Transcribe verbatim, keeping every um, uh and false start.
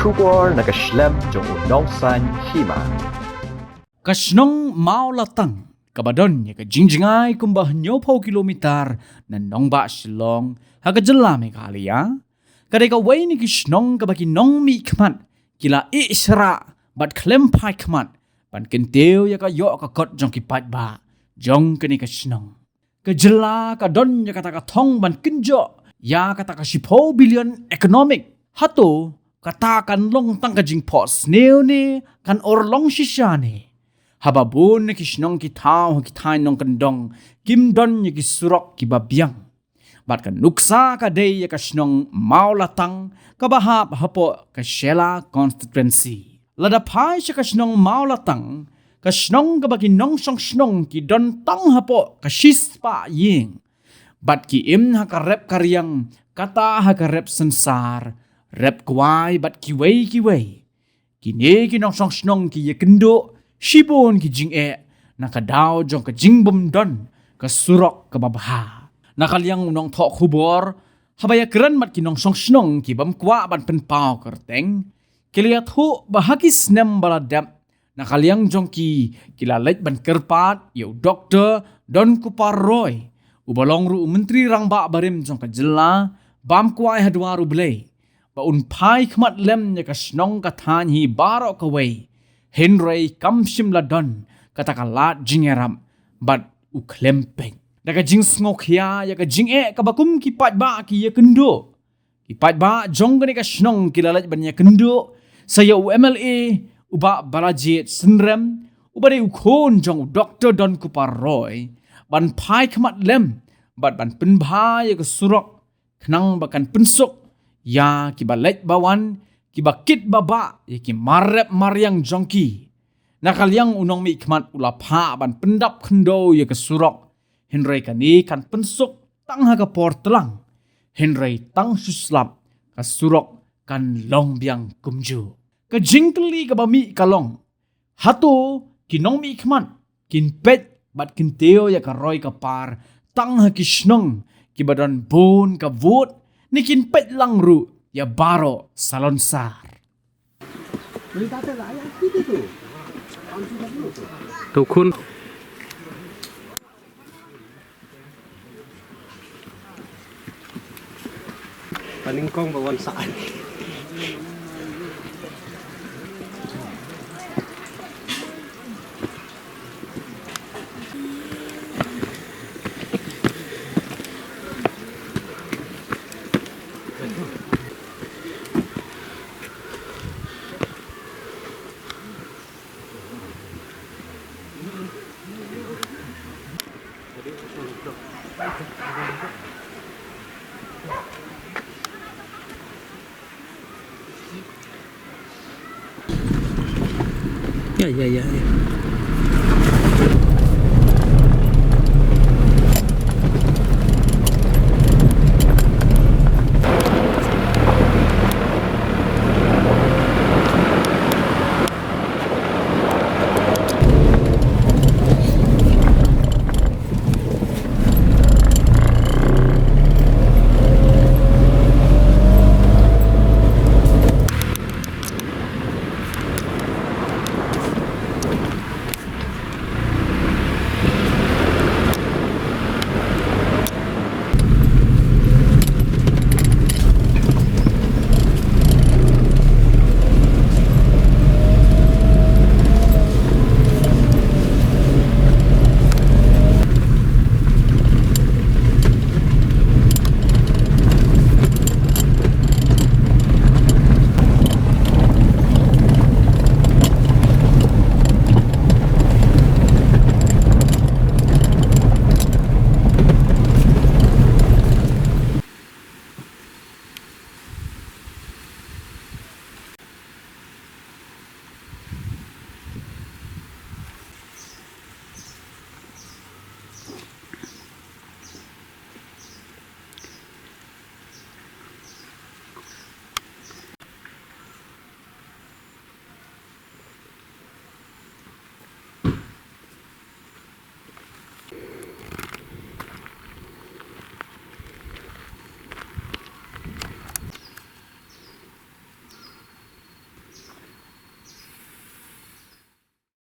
Khubor na ka shlem jong u Nongsaiñ Hima. Ka shnong Mawlatang, kaba don ïa ka jingjngai kumba hynñiewphew kilometer na nongbah Shillong, ha ka jylla Meghalaya, ka dei kawei na ki shnong kaba ki nongmihkhmat ki la ïeh shrah bad khlem phai khmat ban kyntiew ïa ka ïoh ka kot jong ki paidbah jong kane ka shnong. Ka jylla ka don ïa kata ka thong ban kynjoh ïa kata ka shiphew billion economic. Hato kata kan long tang ka jingphohsniew ne kan urlong shisha ne? Haba bun na ki shnong ki thaw ha ki thaiñ nongkyndong kim don ïa ki surok kiba biang. Bad ka nuksa ka dei ïa ka shnong Mawlatang kaba hap hapoh ka Shella constituency. Lada phai sha ka shnong Mawlatang, ka shnong kaba ki nongshong shnong ki don tang hapoh ka shispah ïing. Bad ki im ha ka rep ka riang, kata ha ka rep synsar, rep kwai bad kiwei kiwei. Kine ki nongshong shnong ki ïakynduh shibun ki jingeh na ka daw jong ka jingbymdon ka surok kaba bha. Na ka liang u nongthoh khubor, haba ïakren bad ki nongshong shnong ki bym kwah ban pynpaw kyrteng, ki la ïathuh ba ha ki snem ba la dep, na ka liang jong ki, ki la leit ban kyrpad ïa u Doktor Donkupar Roy, uba long ruh u Myntri Rangbah barim jong ka jylla, bam kwai ha dwar U Blei ba un phai khmat lem ïa ka shnong ka thaiñ hi baroh kawei. Hynrei kam shym la don kata ka lad jingïarap bad u khlem peit. Da ka jingsngewkhia ïa ka jingeh kaba kum ki paidbah ki ïakynduh, ki paidbah jong kane ka shnong ki la leit ban ïakynduh sa ïa u M L A, u Bah Balajied Synrem, uba dei u khun jong u Doktor Donkupar Roy, ban phai khmat lem bad ban pynbha ïa ka surok, khnang ba kan pynsuk ïa kiba leit ba wan, kiba kit ba bah ïa ki mar rep mar riang jong ki. Na ka liang u nongmihkhmat u la phah ban pyndap khyndew ïa ka surok, hynrei kane kan pynsuk tang ha ka por tlang, hynrei tang shu slap ka surok kan long biang kumjuh. Ka jingkylli kaba mih ka long, hato ki nongmihkhmat kin peit bad kin tiew ïa ka roi ka par tang ha ki shnong kiba don bun ka vote, ne kin peit lang ruh ïa baroh salonsar? To khun. Panyngkong ba wan sah. Ya, ya, ya, ya.